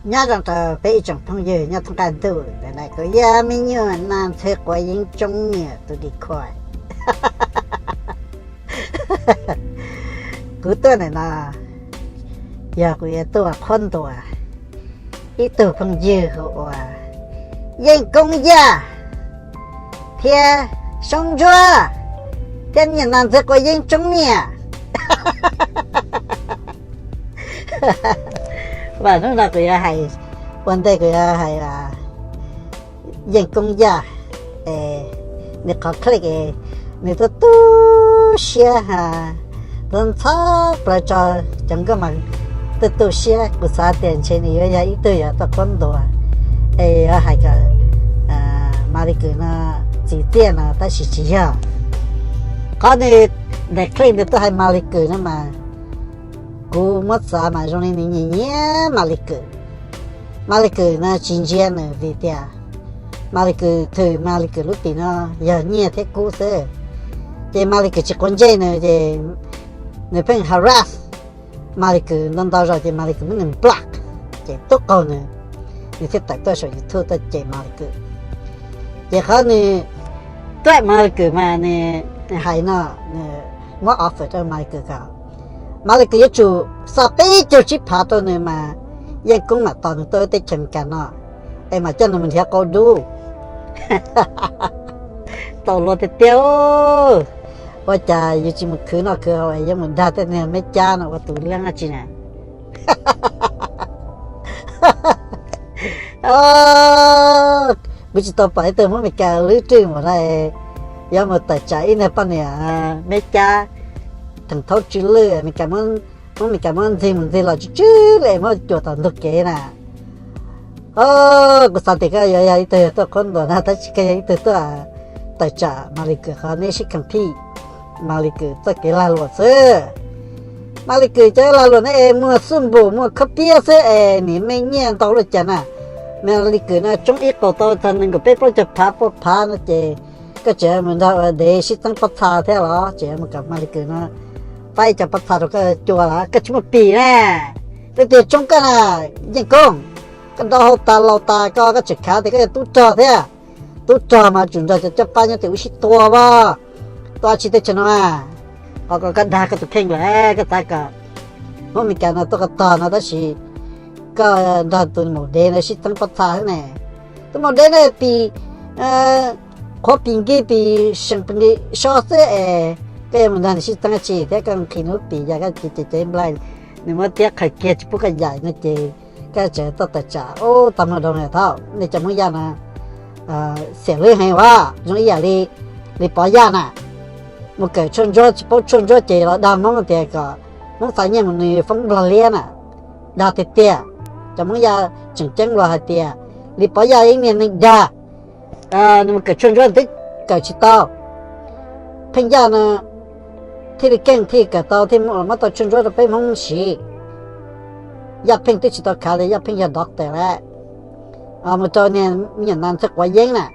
Nyob zoo rau peb ib tsoom phooj ywg nyob thoob qab ntuj, ntawm no kuv yog me nyuam nas ntxhw quav yeeb tsoob niam tus di khuam. Kuv tuaj ntawm no yog kuv yuav tuaj qhuab ntuas ib tug phooj ywg hu ua Yeej Koob Yaj thiab Soob Ntsuab thiab me nyuam nas ntxhw quav yeeb tsoob niam. Vam hnub no kuv yuav hais, ua ntej kuv yuav hais Yeej Koob Yaj, nws qhov click, nws tuaj tu siab, ntxhov plaws tso, cov nkauj mas tuaj tu siab. Kuv xav tias ntshe nws yuav yog ib tug yuav tuaj qhuab ntuas es yuav hais kom Maly Kws no txim txiaj no tab sis tsis yog. Qhov nws, nws click nws tuaj hais Maly Kws no mas kuv muab xav mas zoo li nws nyiam nyiam Maly Kws. Maly Kws no tsis ntsia nws vim tias Maly Kws thwm Maly Kws lub tim no yog nyiaj thiab kub xwb. Ces Maly Kws tsis quav ntsej nws ces nws pheej harass Maly Kws ntau ntau zaus ces Maly Kws muab nws block, ces tub qaug nws, nws thiaj tawm tuaj saum YouTube tuaj cem Maly Kws. Ces qhov nws tuaj Maly Kws mas nws hais no, nws muab offer rau Maly Kws kom Maly Kws yuav tsum xa peb caug tsib phav rau nws mas Yeej Koob mam tos nws tuaj teb chaws Amelikas no es mam coj nws mus nrhiav qau dub. Tau luag tiag tiag. Ua cas yus tsis mus khwv noj khwv haus es yuav mus dag tej niag Meb Cab no ua tus leej dab tsi na? Kuv tsis tau pom ib tug Hmoob Amelikas lwb rwj mus no, yuav mus tawm tsam ib niag poj niam Meb Cab theem thaub tsw lwj Amelikas, Hmoob Amelikas muab ntxig mus ntxig los tsw tsw li muab cuam tom ntug kev na. Kuv xav tias koj yuav yog ib tug tuaj qhuab ntuas na, tab sis koj yog ib tug tuaj tawm tsam Maly Kws qhov neb sib compete, Maly Kws txoj kev lag luam xwb. Maly Kws cov lag luam ne es muag xuj npum muag khob piab xwb es nim mej nyiaj ntau luaj cas na. Maly Kws no tsoob ib qaum tau txog nees nkaum peb plaub caug phav pua phav no ces koj tseem mus nrog ua dev sib txeeb pob txha thiab los? Tseem mus kom Maly Kws no faib ib co pob txha rau koj cua los? Koj tsis muaj pim na. Leej twg tsoob koj na? Yeej Koob, koj nrau hau tas laus tas ko koj tseem khav tias koj yog tub rog thiab. Tub rog mas tsum nrog cov coj pab nyob tim ub sib tua as. Tua tsis teb chaws no mas, qhov ko koj dag koj tus kheej lawm, koj xav kom Hmoob Amelikas no tuaj koj tog no tab sis koj nrog tus maum dev no sib txeeb pob txha xwb ne. Tus maum dev no pim qhuav pim nkig pim seem pes so xwb es koj yuav mus nrog nws sib txeeb dab tsi thiab? Koj nqhis nws lub pim yog koj cev cev nplai, nws muab tiab qhaws kiag tsis pub koj yaim no ces koj tseem tuaj tawm tsam ub tag muag rau na. Thaum nej cov Hmoob Yaj no xiam lub heev ua zoo ib yam li, li Pov Yaj na, mus kawm tshuaj ntsuab tsis paub tshuaj ntsuab ces los dag Hmoob tias kom Hmoob xa nyiaj mus nws foob Nplog liab na. Dag tiag tiag. Cov Hmoob Yaj tseem ceeb los hais tias li Pov Yaj ib niag neeg dag, nws mus kawm tshuaj ntsuab twb kawm tsis tau. Pheej Yaj no thiaj li keej thiaj kawm tau thiaj muab tau tshuaj ntsuab rau peb Hmoob siv. Yaj Pheej twb tsis tau khav li, Yaj Pheej yog doctor lawm, mus rau niag me nyuam nas ntxhw quav yeeb na,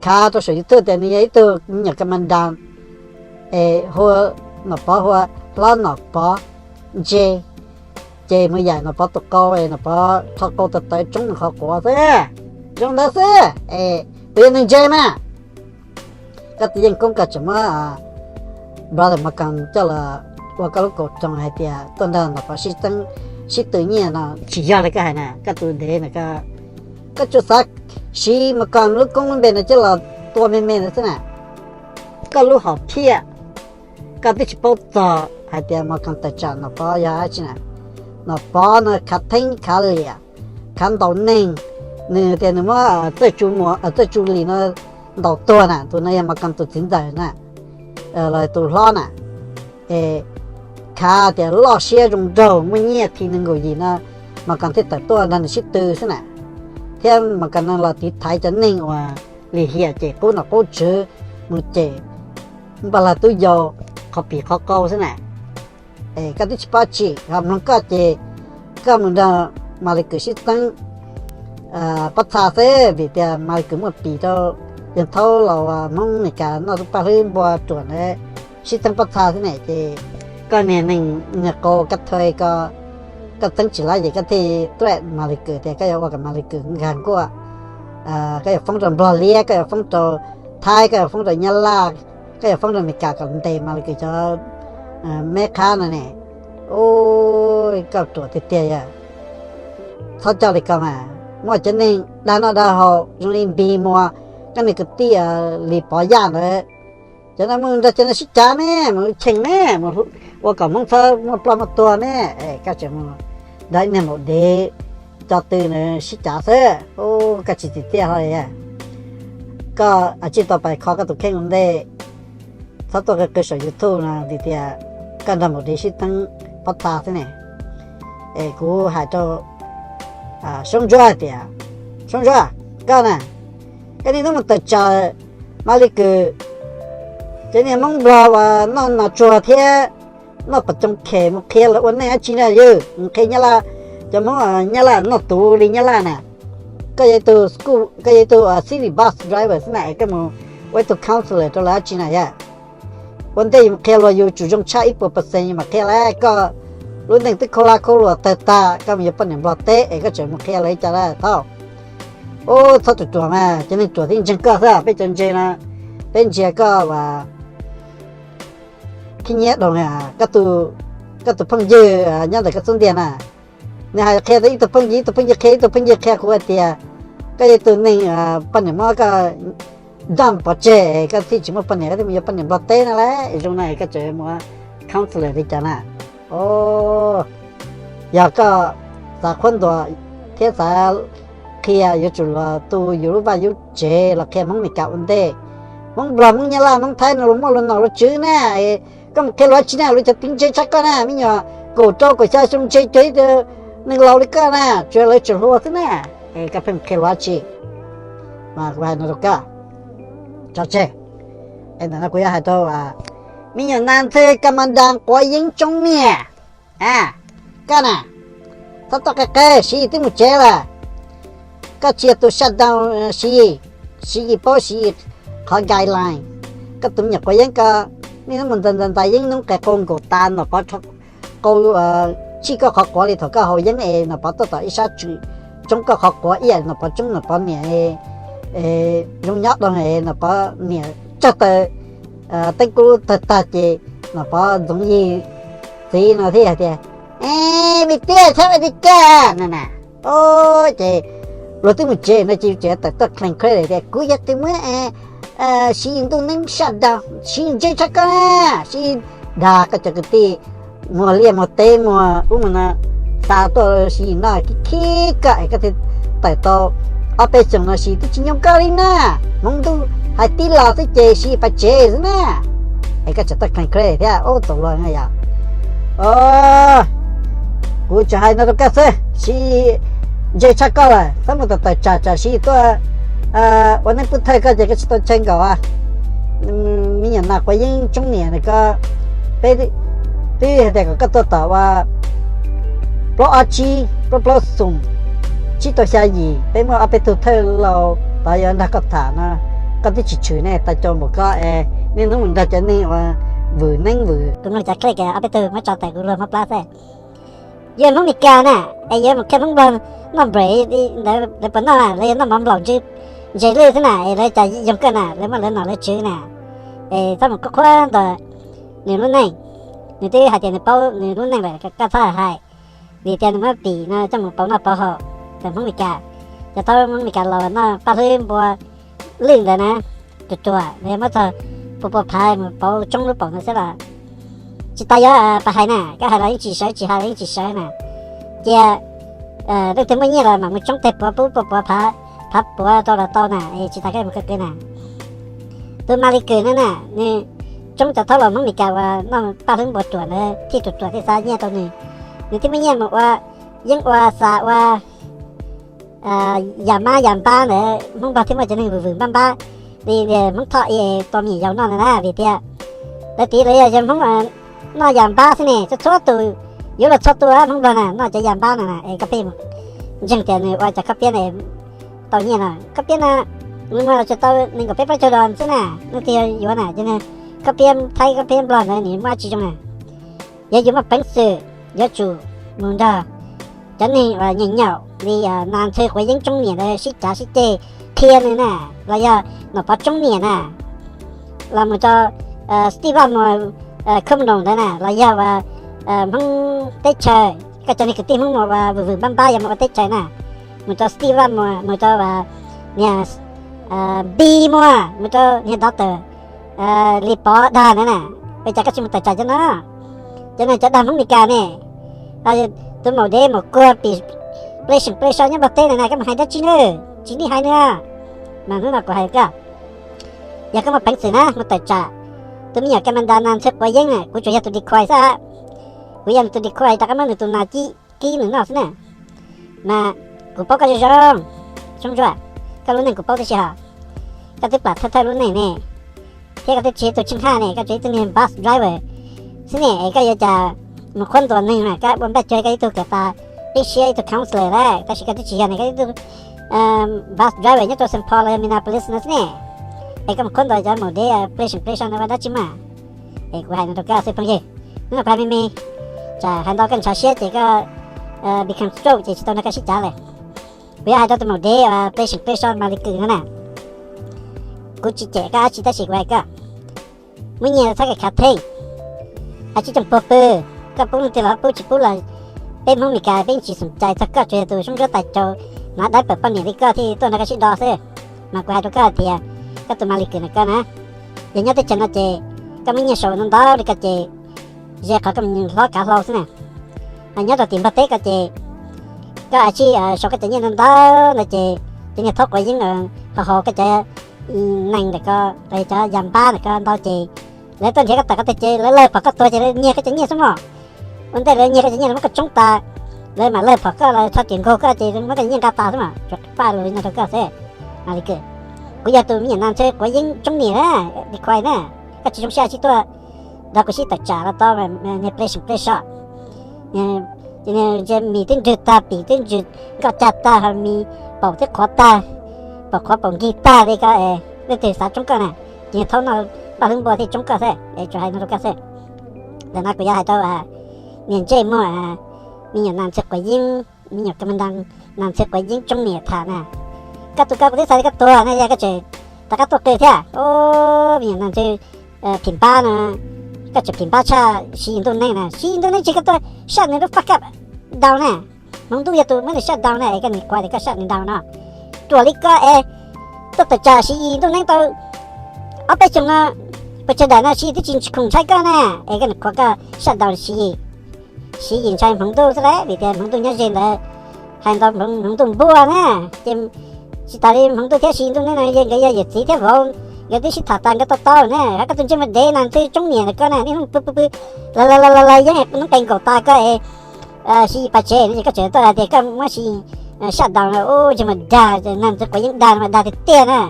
khav rau saum YouTube tias nws yog ib tug me nyuam ka ma das es hu Nom Pov hu hlob Nom Pov ntse, ces mus yaim Nom Pov tus qau es Nom Pov rho qau tawv tawv tsoob nws qhov quav xwb. Zoo ntawd xwb es puas yog neeg ntse mas? Koj tus Yeej Koob koj tseem muab brother Mos Koos coj los ua koj lub kaum roos hais tias tuaj nrog Nom Pov sib tw nyiaj no tsis yog li koj hais na. Koj tus dev na, koj tsuas xav siv Mos Koos lub koob lub npe no coj los tua me me ntawd xwb na. Koj lub hom phiaj, koj twb tsis paub txog hais tias Mos Koos tawm tsam Nom Pov yog dab tsi na. Nom Pov no khav theeb khav liam, khav ntaus neeg, nws tias nws muab Txawj Tsu Lis no ntaus tuag na, tus no yog Mos Koos tus txiv ntxawm na, los tus hlob na. Es khav tias loj siab zoo nraug muaj nyiaj thim nees nkaum yim no, Mos Koos thiaj tawm tuaj nrog nws sib tw xwb na. Thiab Mos Koos no los tiv thaiv cov neeg uas lim hiam cem qub nom qub tswv, mus cem npaj lag tub yau, qhov pim qhov qau xwb na. Es koj twb tsis paub tsi, ho mloog koj ces koj mus nrog Maly Kws sib txeeb pob txha xwb, vim tias Maly Kws muaj pim rau yawg thaub los Hmoob Amelikas noj lub paj hlwb npua ruam ntawd sib txeeb pob txha xwb ne. Ces koj niag neeg niag qau kab thawj ko, koj txeeb tsis laib ces koj thiaj tuaj Mas Lis Kws tias koj yuav ua kom Mas Lis Kws nkag nkuaj, koj yuav foob rau Nplog liab, koj yuav foob rau Thaib, koj yuav foob rau Nyab Laj, koj yuav foob rau Amelikas kom ntes Mas Lis Kws cov meb qhab no ne. Ub, koj ruam tiag tiag yog. Txhob coj li ko mas, muaj cov neeg dag noj dag haus zoo li Npis Muas, koj niag kwv tij Lis Pov Yaj ntawd, cov no mus nrog cov no sib cav ne, mus cheem ne, mus ua kom Hmoob txhob muaj ploj muaj tuag ne. Koj tseem mus nrog ib niag maum dev co tw ntawd sib cav xwb. Ub, koj tsis tsim txiaj hlo li. Koj tsij tau pais kho koj tus kheej ua ntej, txhob tuaj qw qw saum YouTube no vim tias koj nrog maum dev sib teeb pob txha xwb ne. Es kuv hais rau Soob Ntsuab hais tias, Soob Ntsuab, koj na, koj niaj hnub mus tawm tsam Mas Lis Kws, cov niag Hmoob Nplog uas noj nas tsuag thiab noj pom coom khem mus qhia lawv ua neej dab tsi na yog mus qhia Nyab Laj, cov Hmoob Nyab Laj noj tus li Nyab Laj na. Koj yog ib tug school, koj yog ib tug city bus driver xwb na es koj mus ua ib tug counselor rau lawv dab tsi na yog? Ua ntej yus mus qhia luag yus tsum zoo tshaj ib puas percent yus mam qhia lawv. Koj lub neej twb khaub hlab khaub hluas tawg tag, koj mus yuav poj niam Nplog teb es koj tseem mus qhia lawv li cas lawm thaum? Ub, txhob ruam ruam mas, cov neeg ruam thiaj ntseeg koj xwb. Peb cov ntse no, peb ntsia koj as, khib nyiab doog. Koj tus phooj ywg nyob ntawm koj xub ntiag na, nws hais qhia rau ib tug phooj ywg, ib tug phooj ywg qhia ib tug phooj ywg qhia kuv hais tias koj yog tus neeg poj niam muab koj daj pov tseg, koj thiaj tsis muaj poj niam, koj thiaj mus yuav poj niam Nplog teb no lauj. Zoo no koj tseem mus ua counselor li cas na? Yog koj xav qhuab ntuas thiab xav qhia, yuav tsum los tu yus lub vaj lub tsev los qhia Hmoob Meskas ua ntej. Hmoob Nplog, Hmoob Nyab Laj, Hmoob Thaib no luag muaj luag nom luag tswv na. Koj mus qhia luag dab tsi na? Luag cov tib ntse tshaj koj na, me nyuam kaum rau kaum xya xyoo ntse cuag ib tug neeg laus li koj na, tsuas lawv tseem hluas xwb na. Koj pheej qhia luag dab tsi? Mas kuv hais no rau koj, tso tseg. Ntawm no kuv yuav hais rau me nyuam nas ntxwg ka ma das quav yeeb tsoob niag, koj na, txhob tuaj qe qe, Siv Yis twb mus tsev lawm. Koj tsis yog tus shut down Siv Yis. Siv Yis paub Siv Yis qhov guideline. Koj tus me nyuam quav yeeb ko, niaj hnub mus ntais ntais ntais yeeb noob qes qau nkaus tas, Nom Pov qau, tsij koj qhov quav li thaum koj haus yeeb es Nom Pov tuaj tom ib sab tswm tsoob koj qhov quav ib yam Nom Pov tsoob Nom Pov niam, zoo nyob doog es Nom Pov niam tsawg taw teeb kub tawg tag ces Nom Pov ntxoov yig txiv no thiaj hais tias, E, me tub, txhob ua li koj no na. Ces luag twb mus tsev no ces tseem tawm tuaj claim credit tias kuv yog tus muab Siv Yis ntuj neeb shut down, Siv Yis ntse tshaj koj na, Siv Yis dag koj cov kwv tij muag liaj muag teb muag ub muag no, xa tuaj Siv Yis noj khib khib koj es koj thiaj tawm tau ob peb xyoos no Siv Yis twb tsis nyoo koj li na. Hmoov ntuj hais tib los xwb ces Siv Yis pais tsev xwb na. Es koj tseem tuaj claim credit thiab, ub, txaus luag na yom. Kuv tsuas hais no rau koj xwb, Siv Yis ntse tshaj koj lawm, txhob mus tawm tawm tsam tsam Siv Yis tuaj, ua neeb pub thawj koj ces koj tsis tau chaw nkaum. Me nyuam nas quav yeeb tsoob niam na koj, peb twb hais tias kom koj tuaj tom ua plaub ob tsib, plaub plaub xoom, tsib rau xya yim, peb muaj ob peb tug thawj laus tod yuav nrog koj tham no, koj twb tsis tshwm ne, tas cov npaum koj es niaj hnub mus nrog cov neeg uas vwm neeb vwm. Kuv mloog cov clip ob peb tug muab tso tawm kuv luag mob plab xwb. Yog Hmoob Meskas na, es yuav mus qhia Hmoob Nplog noj bread ntawd lawv puas noj? Lawv yuav noj mov nplaum ntse lwj xwb na, es lawv cas yoog koj na, lawv muaj lawv nom lawv tswv na. Es txhob mus qhuab ntuas nws lub neej, nws twb hais tias nws paub nws lub neej lawm, koj txhob hais, vim tias nws muab pim no coj mus pauv noj pauv haus ntawm Hmoob Meskas. Cov thaub Hmoob Meskas los noj paj hlwb npua lwj ntawd na, ruam ruam, lawv muab txog pua pua phav mus pauv tsoob lub paum ntawd xwb los tsis tas yuav pab hais na, koj hais los yeej tsis sawv, tsis hais los yeej tsis sawv na. Cia leej twg muaj nyiaj los mam mus tsoob teg puav pub pua puav phav, phav puav rau los tau na, es tsis tas koj mus kawg kawg na. Tus Mas Lis Kws no na, nws tsoob cov thaub laus Hmoob Meskas uas noj paj hlwb npua ruam ntawd thiaj ruam ruam thiaj xa nyiaj rau nws. Nws thiaj muaj nyiaj mus ua yeeb ua xas ua yam mab yam npab ntawd, Hmoob Nplog thiaj muaj cov neeg vwm vwm npab npab li Hmoob Thoj tua me nyuam yaus noj ntawd na, vim tias lawv tiv lawv yog Hmoob noj yam npab xwb ne, txhua txhua tus yuav luag txhua tus Hmoob Nplog na noj cov yam npab no na, es koj pheej ntseeg tias nws ua cov khob piab ntawd tau nyiaj no. Khob piab no nws muag los tsuas tau nees nkaum peb plaub caug dos xwb na, leej twg yuav na, ces nws khob piab Thaib khob piab Nplog ntawd nws muaj dab tsi zoo na. Yog yus muaj peev xwm yuav tsum mus nrog cov neeg uas nyeem nyaum li Nas Ntxhw Quav Yeeb Tsoob Niam ntawd sib cav sib ceg qhia nws na, los yog Nom Pov Tsoob Niam na, los mus rau Steve Vaj Muas Khoob Noos ntawd na, los yog uas Hmoob teb chaws, koj cov niag kwv tij Hmoob Muas uas vwm vwm npab npab yog mus ua teb chaws na, mus rau Steve Vaj Muas, mus rau uas niag Npis Muas, mus rau niag Doctor Lis Pov dag ntawd na, ua cas koj tsis mus tawm tsam cov no? Cov no cov dag Hmoob Meskas ne. Tus maum dev maum kuag pim plej seem plej so nyob Nplog teb ntawd na, koj mus hais dab tsi na? Tsis nij hais na. Mas hnub no kuv hais koj, yog koj muaj peev xwm na mus tawm tsam tus me nyuam ka ma ntas Nas Ntxhw Quav Yeeb na, kuv tsuas yog tus decoy xwb. Kuv yog nws tus decoy rov qab muab nws tus nas kib nws noj xwb na. Mas kuv paub koj zoo zoo, Soob Ntsuag, koj lub neej kuv paub tib si hos. Koj twb plam thawj thawj lub neej ne, thiab koj twb tsis yog ib tug tsheej haj ne, koj tsuas ib tug niag bus driver xwb ne, es koj yuav cas mus qhuab ntuas neeg na, koj ua npaj cuag koj ib tug kawm tas qib siab ib tug counselor lawm, tab sis koj twb tsis yog ne, koj ib tug bus driver nyob rau Saint Paul los yog Minneapolis no xwb ne, es koj mus qhuab ntuas cov maum dev plej seem plej so no ua dab tsi mas? Es kuv hais no rau koj xwb phooj ywg, hnub no kuv hais me me, tsam hais ntau koj ntshav siab ces koj become stroke ces tsis tau nrog koj sib cav lawm. Kuv yuav hais rau tus maum dev plej seem plej so Mas Lis Kws no na, kuv tsis cem koj dab tsi tab sis kuv hais koj, muaj nyiaj txhob khav theej, hais tsis tsoom puag pw, koj pub leej twg los pub, tsis pub los peb Hmoob Meskas peb tsis xum cai txog koj, tsuas yog tus Soob Ntsuab tais caus hnav dawb paum poj niam li koj thiaj tuaj nrog koj sib do xwb. Mas kuv hais rau koj tias, koj tus Mas Lis Kws na koj na, yog nyob teb chaws no ces koj muaj nyiaj sau ntau ntau li ko ces ze qhov koj mus hlob kav hlau xwb na. Nyob rau tim Nplog teb ko ces koj ua tsis sau koj cov nyiaj ntau ntau no ces cov niag thaub quav yeeb haus haus koj cov nees ntawm ko, cov yas npab ntawm ko ntau ces lawv tuaj nrhiav koj tawm ko taw ces lawv lawg phom koj tuag ces lawv nyiag koj cov nyiaj xwb mog. Ua ntej lawv nyiag koj cov nyiaj lawv muab koj tsoob tas, lawv mam lawg phom koj los txhob riam nkaug koj ces muab koj cov nyiaj nqa tas xwb mas. Tsuas paj lus li no rau koj xwb. Mas li kws, kuv yog tus me nyuam Nas Ntxhw Quav Yeeb Tsoob Niam na, li khuais na, koj tsis zoo siab tsis tuaj nrog kuv sib tawm tsam los tau, niag plej seem plej so. Mis twb nrwg tag, pim twb nrwg nkoj cag tag, ho mis paum twb qhuav tag, paum qhuav paum nkig tag li ko, leej twg xav tsoob koj na, ces niag thaub noj paj hlwb npua thiaj tsoob koj xwb. Es tsuas hais no rau koj xwb. Ntawm no kuv yuav hais rau niag ntsej muag, me nyuam Nas Ntxhw Quav Yeeb, me nyuam ka ma ntas Nas Ntxhw Quav Yeeb Tsoob Niam tham na. Koj tus ko kuv twb xav tias koj tuag na, yog koj tseem rov qab tuaj qw thiab. Me nyuam Nas Ntxhw phim npab no, koj tseem phim npab tshaj Siv Yis Ntuj Neeb na. Siv Yis Ntuj Neeb tsis, koj tuaj shut nws lub fuck up down na. Hmoov Ntuj yog tus muab nws shut down na, es koj nim kuv tias koj shut nws down no. Ruam li koj es tuaj tawm tsam Siv Yis Ntuj Neeb tau ob peb xyoos no, pes tsawg daim no Siv Yis twb tsis khoom ntshai koj na, es koj nim qhuav koj shut down Siv Yis. Siv Yis ntshai Hmoov Ntuj xwb lauj, vim tias Hmoov Ntuj nyob ze ntawd hais ntau Hmoov Ntuj npuaj na. Ces tsis tas li Hmoov Ntuj thiab Siv Yis Ntuj Neeb no nkawd yog yawm txiv thiab vauv, nkawd twb sib tham tas nkawd tau tau na. Hos koj tus ntsej muag dev Nas Ntxhw Tsoob Niam ntawm koj na, niaj hnub pw pw pw, la la la la yeeb noob qes nkaum tas koj es Siv Yis pas tsev no ces koj tseem tuaj hais tias koj muab Siv Yis shut down, ub ntsej muag dag, Nas Ntxhw Quav Yeeb dag mas dag tiag tiag na.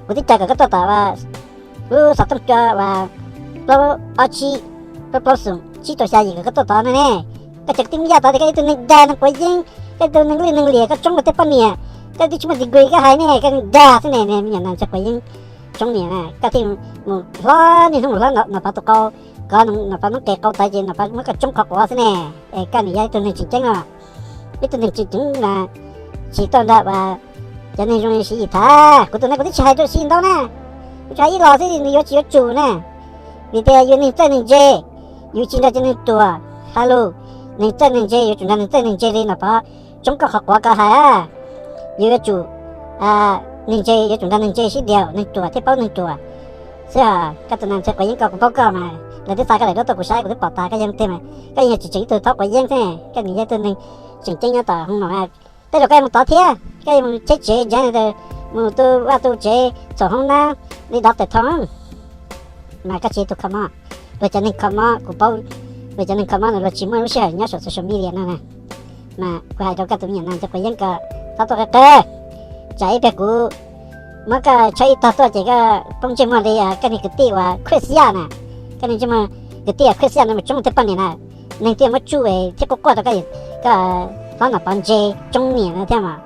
Kuv twb caw kom koj tuaj tom lub xov tooj cua uas plaub ob tsib, plaub plaub xoom tsib rau xya yim kom koj tuaj tod no ne. Koj tseem tib yaj tod tias koj yog ib tug neeg dag, neeg quav yeeb, koj ib tug neeg lwj neeg liam, koj tsoob luag tej poj niam, koj twb tsis muaj degree koj hais ne, koj neeg dag xwb ne, me nyuam Nas Ntxhw Quav Yeeb Tsoob Niam na. Koj thiaj mus hlob niaj hnub mus hlob Nom Pov tus qau, kov Nom Pov noob qes qau tawv ces Nom Pov muab koj tsoob qhov quav xwb ne. Es koj nim yog ib tug neeg tseem ceeb no, ib tug neeg tseem ceeb mas tsis tuaj nrog uas cov neeg zoo li Siv Yis tham. Kuv tus no kuv twb tsis hais rau Siv Yis ntau na, kuv tsuas hais ib los xwb nws yuav tsis yuav tsum na. Vim tias yus neeg txawj neeg ntse, yus tsis nrog cov neeg ruam hais lus, neeg txawj neeg ntse yuav tsum nrog neeg txawj neeg ntse li Nom Pov tsoob koj qhov quav koj hais. Yus yuav tsum, neeg ntse yuav tsum nrog neeg ntse sib diaum, neeg ruam thiaj paub neeg ruam xwb. Koj tus Nas Ntxhw Quav Yeeb ko kuv paub koj mas lawv twb xa koj lawm duab tuaj kuv saib kuv twb pom tas koj yog leej twg mas koj yeej tsis tseem ib tug thaub quav yeeb thiab, koj nim yog ib tug neeg tseem ceeb nyob tom hoo no. Tej zaum koj yuav mus tod thiab, koj yuav mus cheb tsev ntsev, mus tu vaj tu tsev txhaum hoob nab li dov tawm thoo. Mas koj tsis yog tus kho mob, luag cov neeg kho mob kuv paub, luag cov neeg kho mob no luag tsis muaj lub sij hawm nyob saum social media no na. Mas kuv hais rau koj tus me nyuam Nas Ntxhw Quav Yeeb ko, txhob tuaj qw qw, tsam ib pliag kuv muab koj tshawb ib tog tuaj ces koj poob ntsej muag li koj niag kwv tij uas Chris Yaj na. Koj niag ntsej muag kwv tij Chris Yaj no mus tsoob tej poj niam na, neeg thiaj muab tsuj thiab quaj quaj rau koj, koj hlob Nom Pov ntse Tsoob Niam no thiab mas.